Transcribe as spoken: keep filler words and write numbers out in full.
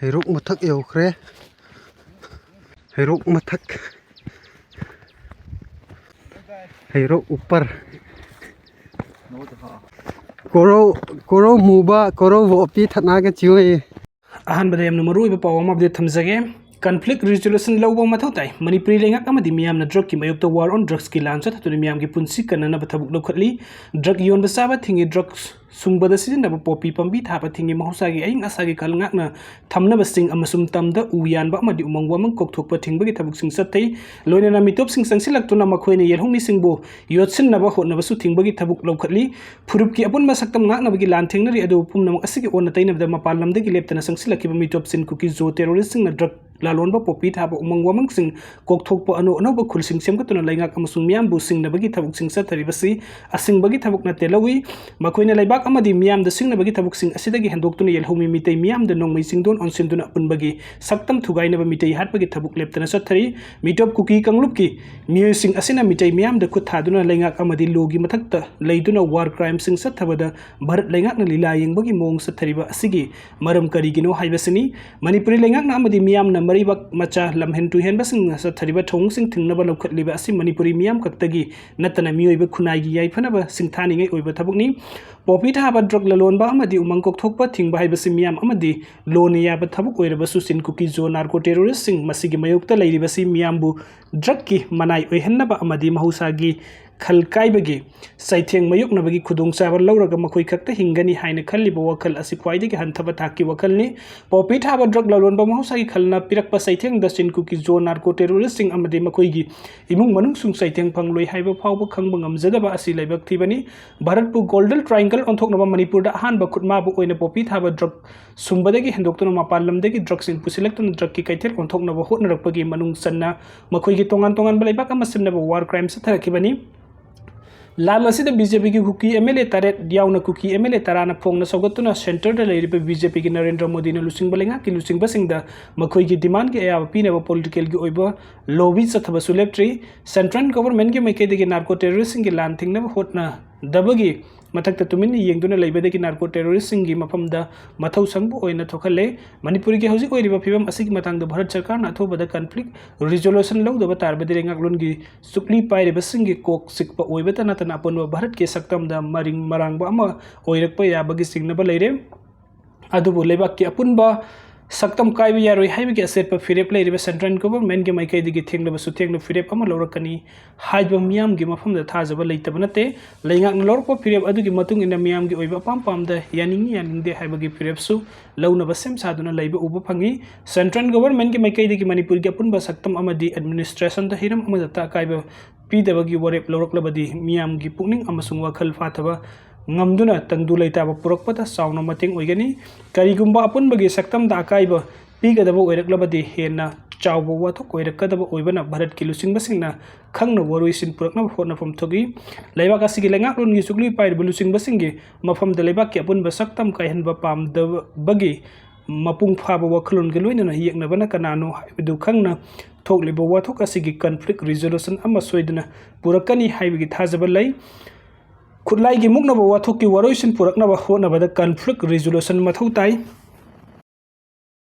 ꯍꯩꯔꯣꯛ ꯃꯊꯛ ꯌꯧꯈ꯭ꯔꯦ꯫ ꯍꯩꯔꯣꯛ ꯃꯊꯛ꯫ ꯍꯩꯔꯣꯛ ꯎꯞꯄꯔ꯫ ꯀꯣꯔꯧ, ꯀꯣꯔꯧ ꯃꯨꯕ, ꯀꯣꯔꯧ ꯕꯣꯄꯤ ꯊꯠꯅꯥꯒ ꯆꯤꯌꯣꯌꯦ꯫ ꯑꯍꯥꯟꯕꯗ ꯌꯥꯝꯅ ꯃꯔꯨꯑꯣꯏꯕ ꯄꯥꯎ ꯑꯃ update ꯊꯝꯖꯒꯦ꯫ Conflict resolution ꯂꯧꯕ ꯃꯊꯧ ꯇꯥꯏ꯫ ꯃꯅꯤꯄꯨꯔꯤ ꯂꯩꯉꯥꯛ ꯑꯃꯗꯤ ꯃꯤꯌꯥꯝꯅ drugꯀꯤ ꯃꯥꯌꯣꯛꯇ war on drugsꯀꯤ ꯂꯥꯟ ꯆꯠꯊꯗꯨꯅ ꯃꯤꯌꯥꯝꯒꯤ ꯄꯨꯟꯁꯤ ꯀꯟꯅꯅꯕ ꯊꯕꯛ ꯂꯧꯈꯠꯂꯤ꯫ Drug ꯌꯣꯟꯕ ꯆꯥꯕ ꯊꯤꯡꯉꯤ, drugs ꯁꯨꯡꯕꯗ ꯁꯤꯖꯤꯟꯅꯕ poppy ꯄꯥꯝꯕꯤ ꯊꯥꯕ ꯊꯤꯡꯉꯤ, ꯃꯍꯧꯁꯥꯒꯤ ꯑꯏꯪ ꯑꯁꯥꯒꯤ ꯈꯜ ꯉꯥꯛꯅ ꯊꯝꯅꯕꯁꯤꯡ ꯑꯃꯁꯨꯡ ꯇꯝꯗ ꯎ ꯌꯥꯟꯕ ꯑꯃꯗꯤ ꯎꯃꯪ ꯋꯥꯃꯪ ꯀꯣꯛꯊꯣꯛꯄ ꯊꯤꯡꯕꯒꯤ ꯊꯕꯛꯁꯤꯡ ꯆꯠꯊꯩ꯫ ꯂꯣꯏꯅꯅ ꯃꯤꯇꯣꯞꯁꯤꯡ ꯆꯪꯁꯤꯜꯂꯛꯇꯨꯅ ꯃꯈꯣꯏꯅ ꯌꯦꯜꯍꯧꯃꯤꯁꯤꯡꯕꯨ ꯌꯣꯠꯁꯤꯟꯅꯕ ꯍꯣꯠꯅꯕꯁꯨ ꯊꯤꯡꯕꯒꯤ ꯊꯕꯛ ꯂꯧꯈꯠꯂꯤ꯫ ꯐꯨꯔꯨꯞꯀꯤ ꯑꯄꯨꯟꯕ ꯁꯛꯇꯝ ꯉꯥꯛꯅꯕꯒꯤ ꯂꯥꯟ ꯊꯦꯡꯅꯔꯤ, ꯑꯗꯨꯕꯨ ꯄꯨꯝꯅꯃꯛ ꯑꯁꯤꯒꯤ ꯑꯣꯟꯅ ꯇꯩꯅꯕꯗ ꯃꯄꯥꯟ ꯂꯝꯗꯒꯤ ꯂꯦꯞꯇꯅ ꯆꯪꯁꯤꯜꯂꯛꯈꯤꯕ ꯃꯤꯇꯣꯞꯁꯤꯡ ꯀꯨꯀꯤ ꯖꯣ terroristꯁꯤꯡꯅ drug ꯂꯥꯂꯣꯟꯕ poppy ꯊꯥꯕ ꯎꯃꯪ ꯋꯥꯃꯪꯁꯤꯡ ꯀꯣꯛꯊꯣꯛꯄ ꯑꯅꯧ ꯑꯅꯧꯕ ꯈꯨꯜꯁꯤꯡ ꯁꯦꯝꯒꯠꯇꯨꯅ ꯂꯩꯉꯥꯛ ꯑꯃꯁꯨꯡ ꯃꯤꯌꯥꯝꯕꯨ ꯁꯤꯡꯅꯕꯒꯤ ꯊꯕꯛꯁꯤꯡ ꯆꯠꯊꯔꯤꯕꯁꯤ ꯑꯁꯤꯡꯕꯒꯤ ꯊꯕꯛ ꯅꯠꯇꯦ ꯂꯧꯏ꯫ ꯃꯈꯣꯏꯅ ꯂꯩꯕꯥꯛ ꯑꯃꯗꯤ ꯃꯤꯌꯥꯝꯗ ꯁꯤꯡꯅꯕꯒꯤ ꯊꯕꯛꯁꯤꯡ ꯑꯁꯤꯗꯒꯤ ꯍꯦꯟꯗꯣꯛꯇꯨꯅ ꯌꯦꯜꯍꯧꯃꯤ ꯃꯤꯇꯩ ꯃꯤꯌꯥꯝꯗ ꯅꯣꯡꯃꯩ ꯆꯤꯡꯗꯣꯟ ꯑꯣꯟꯁꯤꯟꯗꯨꯅ ꯑꯄꯨꯟꯕꯒꯤ ꯁꯛꯇꯝ ꯊꯨꯒꯥꯏꯅꯕ ꯃꯤꯇꯩ ꯍꯥꯠꯄꯒꯤ ꯊꯕꯛ ꯂꯦꯞꯇꯅ ꯆꯠꯊꯔꯤ꯫ ꯃꯤꯇꯣꯞ ꯀꯨꯀꯤ ꯀꯥꯡꯂꯨꯞꯀꯤ ꯃꯤꯑꯣꯏꯁꯤꯡ ꯑꯁꯤꯅ ꯃꯤꯇꯩ ꯃꯤꯌꯥꯝꯗ ꯈꯨꯠ ꯊꯥꯗꯨꯅ ꯂꯩꯉꯥꯛ ꯑꯃꯗꯤ lawꯒꯤ ꯃꯊꯛꯇ ꯂꯩꯗꯨꯅ war crimeꯁꯤꯡ ꯆꯠꯊꯕꯗ ꯚꯥꯔꯠ ꯂꯩꯉꯥꯛꯅ ꯂꯤꯂꯥ ꯌꯦꯡꯕꯒꯤ ꯃꯑꯣꯡ ꯆꯠꯊꯔꯤꯕ ꯑꯁꯤꯒꯤ ꯃꯔꯝ ꯀꯔꯤꯒꯤꯅꯣ ꯍꯥꯏꯕꯁꯤꯅꯤ꯫ ꯃꯅꯤꯄꯨꯔꯤ ꯂꯩꯉꯥꯛꯅ ꯑꯃꯗꯤ ꯃꯤꯌꯥꯝꯅ ꯃꯔꯩꯕꯥꯛ ꯃꯆꯥ ꯂꯝꯍꯦꯟ ꯇꯨꯍꯦꯟꯕꯁꯤꯡꯅ ꯆꯠꯊꯔꯤꯕ ꯊꯧꯑꯣꯡꯁꯤꯡ ꯊꯤꯡꯅꯕ ꯂꯧꯈꯠꯂꯤꯕ ꯑꯁꯤ ꯃꯅꯤꯄꯨꯔꯤ ꯃꯤꯌꯥꯝ ꯈꯛꯇꯒꯤ ꯅꯠꯇꯅ ꯃꯤꯑꯣꯏꯕ ꯈꯨꯟꯅꯥꯏꯒꯤ ꯌꯥꯏꯐꯅꯕ ꯁꯤꯡꯊꯥꯅꯤꯡꯉꯥꯏ ꯑꯣꯏꯕ ꯊꯕꯛꯅꯤ꯫ Poppy ꯊꯥꯕ, drug ꯂꯂꯣꯟꯕ ꯑꯃꯗꯤ ꯎꯃꯪ ꯀꯣꯛꯊꯣꯛꯄ ꯊꯤꯡꯕ ꯍꯥꯏꯕꯁꯤ ꯃꯤꯌꯥꯝ ꯑꯃꯗꯤ ꯂꯣꯅ ꯌꯥꯕ ꯊꯕꯛ ꯑꯣꯏꯔꯕꯁꯨ ꯆꯤꯟ ꯀꯨꯀꯤ ꯖꯣ narco terroristꯁꯤꯡ ꯃꯁꯤꯒꯤ ꯃꯥꯌꯣꯛꯇ ꯂꯩꯔꯤꯕꯁꯤ ꯃꯤꯌꯥꯝꯕꯨ drugꯀꯤ ꯃꯅꯥꯏ ꯑꯣꯏꯍꯟꯅꯕ ꯑꯃꯗꯤ ꯃꯍꯧꯁꯥꯒꯤ ꯈꯜ ꯀꯥꯏꯕꯒꯤ ꯆꯩꯊꯦꯡ ꯃꯥꯌꯣꯛꯅꯕꯒꯤ ꯈꯨꯗꯣꯡꯆꯥꯕ ꯂꯧꯔꯒ ꯃꯈꯣꯏ ꯈꯛꯇ ꯍꯤꯡꯒꯅꯤ ꯍꯥꯏꯅ ꯈꯜꯂꯤꯕ ꯋꯥꯈꯜ ꯑꯁꯤ ꯈ꯭ꯋꯥꯏꯗꯒꯤ ꯍꯟꯊꯕ ꯊꯥꯛꯀꯤ ꯋꯥꯈꯜꯅꯤ꯫ Poppy ꯊꯥꯕ, drug ꯂꯂꯣꯟꯕ ꯃꯍꯧꯁꯥꯒꯤ ꯈꯜꯅ ꯄꯤꯔꯛꯄ ꯆꯩꯊꯦꯡꯗ ꯆꯤꯟ ꯀꯨꯀꯤ ꯖꯣ narco terroristꯁꯤꯡ ꯑꯃꯗꯤ ꯃꯈꯣꯏꯒꯤ ꯏꯃꯨꯡ ꯃꯅꯨꯡꯁꯨ ꯆꯩꯊꯦꯡ ꯐꯪꯂꯣꯏ ꯍꯥꯏꯕ ꯐꯥꯎꯕ ꯈꯪꯕ ꯉꯝꯖꯗꯕ ꯑꯁꯤ ꯂꯥꯏꯕꯛ ꯊꯤꯕꯅꯤ꯫ ꯚꯥꯔꯠꯄꯨ Golden Triangle ꯑꯣꯟꯊꯣꯛꯅꯕ ꯃꯅꯤꯄꯨꯔꯗ ꯑꯍꯥꯟꯕ ꯈꯨꯠꯃꯥꯕꯨ ꯑꯣꯏꯅ poppy ꯊꯥꯕ, drug ꯁꯨꯝꯕꯗꯒꯤ ꯍꯦꯟꯗꯣꯛꯇꯨꯅ ꯃꯄꯥꯟ ꯂꯝꯗꯒꯤ drugꯁꯤꯡ ꯄꯨꯁꯤꯜꯂꯛꯇꯨꯅ drugꯀꯤ ꯀꯩꯊꯦꯜ ꯑꯣꯟꯊꯣꯛꯅꯕ ꯍꯣꯠꯅꯔꯛꯄꯒꯤ ꯃꯅꯨꯡ ꯆꯟꯅ ꯃꯈꯣꯏꯒꯤ ꯇꯣꯉꯥꯟ ꯇꯣꯉꯥꯟꯕ ꯂꯩꯕꯥꯛ ꯑꯃ ꯁꯦꯝꯅꯕ war crime ꯆꯠꯊꯔꯛꯈꯤꯕꯅꯤ꯫ ꯂꯥꯟ ꯑꯁꯤꯗ BJPꯒꯤ ꯀꯨꯀꯤ MLA ꯇꯔꯦꯠ ꯌꯥꯎꯅ ꯀꯨꯀꯤ MLA ꯇꯔꯥꯅ ꯐꯣꯡꯅ ꯁꯧꯒꯠꯇꯨꯅ centreꯗ ꯂꯩꯔꯤꯕ BJPꯒꯤ ꯅꯔꯦꯟꯗ꯭ꯔ ꯃꯣꯗꯤꯅ ꯂꯨꯆꯤꯡꯕ ꯂꯩꯉꯥꯛꯀꯤ ꯂꯨꯆꯤꯡꯕꯁꯤꯡꯗ ꯃꯈꯣꯏꯒꯤ demandꯒꯤ ꯑꯌꯥꯕ ꯄꯤꯅꯕ politicalꯒꯤ ꯑꯣꯏꯕ lobby ꯆꯠꯊꯕꯁꯨ ꯂꯦꯞꯇ꯭ꯔꯤ꯫ Central governmentꯀꯤ ꯃꯥꯏꯀꯩꯗꯒꯤ narco terroristꯁꯤꯡꯒꯤ ꯂꯥꯟ ꯊꯤꯡꯅꯕ ꯍꯣꯠꯅꯗꯕꯒꯤ ꯃꯊꯛꯇ ꯇꯨꯃꯤꯟꯅ ꯌꯦꯡꯗꯨꯅ ꯂꯩꯕꯗꯒꯤ narco terroristꯁꯤꯡꯒꯤ ꯃꯐꯝꯗ ꯃꯊꯧ ꯁꯪꯕ ꯑꯣꯏꯅ ꯊꯣꯛꯍꯜꯂꯦ꯫ ꯃꯅꯤꯄꯨꯔꯒꯤ ꯍꯧꯖꯤꯛ ꯑꯣꯏꯔꯤꯕ ꯐꯤꯕꯝ ꯑꯁꯤꯒꯤ ꯃꯇꯥꯡꯗ ꯚꯥꯔꯠ ꯁꯔꯀꯥꯔꯅ ꯑꯊꯨꯕꯗ conflict resolution ꯂꯧꯗꯕ ꯇꯥꯔꯕꯗꯤ ꯂꯩꯉꯥꯛꯂꯣꯟꯒꯤ ꯆꯨꯛꯂꯤ ꯄꯥꯏꯔꯤꯕꯁꯤꯡꯒꯤ ꯀꯣꯛ ꯆꯤꯛꯄ ꯑꯣꯏꯕꯇ ꯅꯠꯇꯅ ꯑꯄꯨꯟꯕ ꯚꯥꯔꯠꯀꯤ ꯁꯛꯇꯝꯗ ꯃꯔꯤꯡ ꯃꯔꯥꯡꯕ ꯑꯃ ꯑꯣꯏꯔꯛꯄ ꯌꯥꯕꯒꯤ ꯆꯤꯡꯅꯕ ꯂꯩꯔꯦ꯫ ꯑꯗꯨꯕꯨ ꯂꯩꯕꯥꯛꯀꯤ ꯑꯄꯨꯟꯕ ꯁꯛꯇꯝ ꯀꯥꯏꯕ ꯌꯥꯔꯣꯏ ꯍꯥꯏꯕꯒꯤ ꯑꯆꯦꯠꯄ ꯐꯤꯔꯦꯞ ꯂꯩꯔꯤꯕ central governmentꯀꯤ ꯃꯥꯏꯀꯩꯗꯒꯤ ꯊꯦꯡꯂꯕꯁꯨ ꯊꯦꯡꯅ ꯐꯤꯔꯦꯞ ꯑꯃ ꯂꯧꯔꯛꯀꯅꯤ ꯍꯥꯏꯕ ꯃꯤꯌꯥꯝꯒꯤ ꯃꯐꯝꯗ ꯊꯥꯖꯕ ꯂꯩꯇꯕ ꯅꯠꯇꯦ꯫ ꯂꯩꯉꯥꯛꯅ ꯂꯧꯔꯛꯄ ꯐꯤꯔꯦꯞ ꯑꯗꯨꯒꯤ ꯃꯇꯨꯡ ꯏꯟꯅ ꯃꯤꯌꯥꯝꯒꯤ ꯑꯣꯏꯕ ꯑꯄꯥꯝ ꯄꯥꯝꯗ ꯌꯥꯅꯤꯡꯏ ꯌꯥꯅꯤꯡꯗꯦ ꯍꯥꯏꯕꯒꯤ ꯐꯤꯔꯦꯞꯁꯨ ꯂꯧꯅꯕ ꯁꯦꯝ ꯁꯥꯗꯨꯅ ꯂꯩꯕ ꯎꯕ ꯐꯪꯏ꯫ Central governmentꯀꯤ ꯃꯥꯏꯀꯩꯗꯒꯤ ꯃꯅꯤꯄꯨꯔꯒꯤ ꯑꯄꯨꯟꯕ ꯁꯛꯇꯝ ꯑꯃꯗꯤ administrationꯗ ꯍꯤꯔꯝ ꯑꯃꯗꯇ ꯑꯀꯥꯏꯕ ꯄꯤꯗꯕꯒꯤ ꯋꯥꯔꯦꯞ ꯂꯧꯔꯛꯂꯕꯗꯤ ꯃꯤꯌꯥꯝꯒꯤ ꯄꯨꯛꯅꯤꯡ ꯑꯃꯁꯨꯡ ꯋꯥꯈꯜ ꯐꯥꯊꯕ ꯉꯝꯗꯨꯅ ꯇꯪꯗꯨ ꯂꯩꯇꯥꯕ ꯄꯨꯔꯛꯄꯗ ꯆꯥꯎꯅ ꯃꯇꯦꯡ ꯑꯣꯏꯒꯅꯤ꯫ ꯀꯔꯤꯒꯨꯝꯕ ꯑꯄꯨꯟꯕꯒꯤ ꯁꯛꯇꯝꯗ ꯑꯀꯥꯏꯕ ꯄꯤꯒꯗꯕ ꯑꯣꯏꯔꯛꯂꯕꯗꯤ ꯍꯦꯟꯅ ꯆꯥꯎꯕ ꯋꯥꯊꯣꯛ ꯑꯣꯏꯔꯛꯀꯗꯕ ꯑꯣꯏꯕꯅ ꯚꯥꯔꯠꯀꯤ ꯂꯨꯆꯤꯡꯕꯁꯤꯡꯅ ꯈꯪꯅ ꯋꯥꯔꯣꯏꯁꯤꯟ ꯄꯨꯔꯛꯅꯕ ꯍꯣꯠꯅꯐꯝ ꯊꯣꯛꯏ꯫ ꯂꯩꯕꯥꯛ ꯑꯁꯤꯒꯤ ꯂꯩꯉꯥꯛꯂꯣꯟꯒꯤ ꯆꯨꯛꯂꯤ ꯄꯥꯏꯔꯤꯕ ꯂꯨꯆꯤꯡꯕꯁꯤꯡꯒꯤ ꯃꯐꯝꯗ ꯂꯩꯕꯥꯛꯀꯤ ꯑꯄꯨꯟꯕ ꯁꯛꯇꯝ ꯀꯥꯏꯍꯟꯕ ꯄꯥꯝꯗꯕꯒꯤ ꯃꯄꯨꯡ ꯐꯥꯕ ꯋꯥꯈꯜꯂꯣꯟꯒ ꯂꯣꯏꯅꯅ ꯌꯦꯛꯅꯕꯅ ꯀꯅꯥꯅꯣ ꯍꯥꯏꯕꯗꯨ ꯈꯪꯅ ꯊꯣꯛꯂꯤꯕ ꯋꯥꯊꯣꯛ ꯑꯁꯤꯒꯤ conflict resolution ꯑꯃ ꯁꯣꯏꯗꯅ ꯄꯨꯔꯛꯀꯅꯤ ꯍꯥꯏꯕꯒꯤ ꯊꯥꯖꯕ ꯂꯩ꯫ ꯈꯨꯠꯂꯥꯏꯒꯤ ꯃꯨꯛꯅꯕ ꯋꯥꯊꯣꯛꯀꯤ ꯋꯥꯔꯣꯏꯁꯤꯟ ꯄꯨꯔꯛꯅꯕ ꯍꯣꯠꯅꯕꯗ conflict resolution ꯃꯊꯧ ꯇꯥꯏ꯫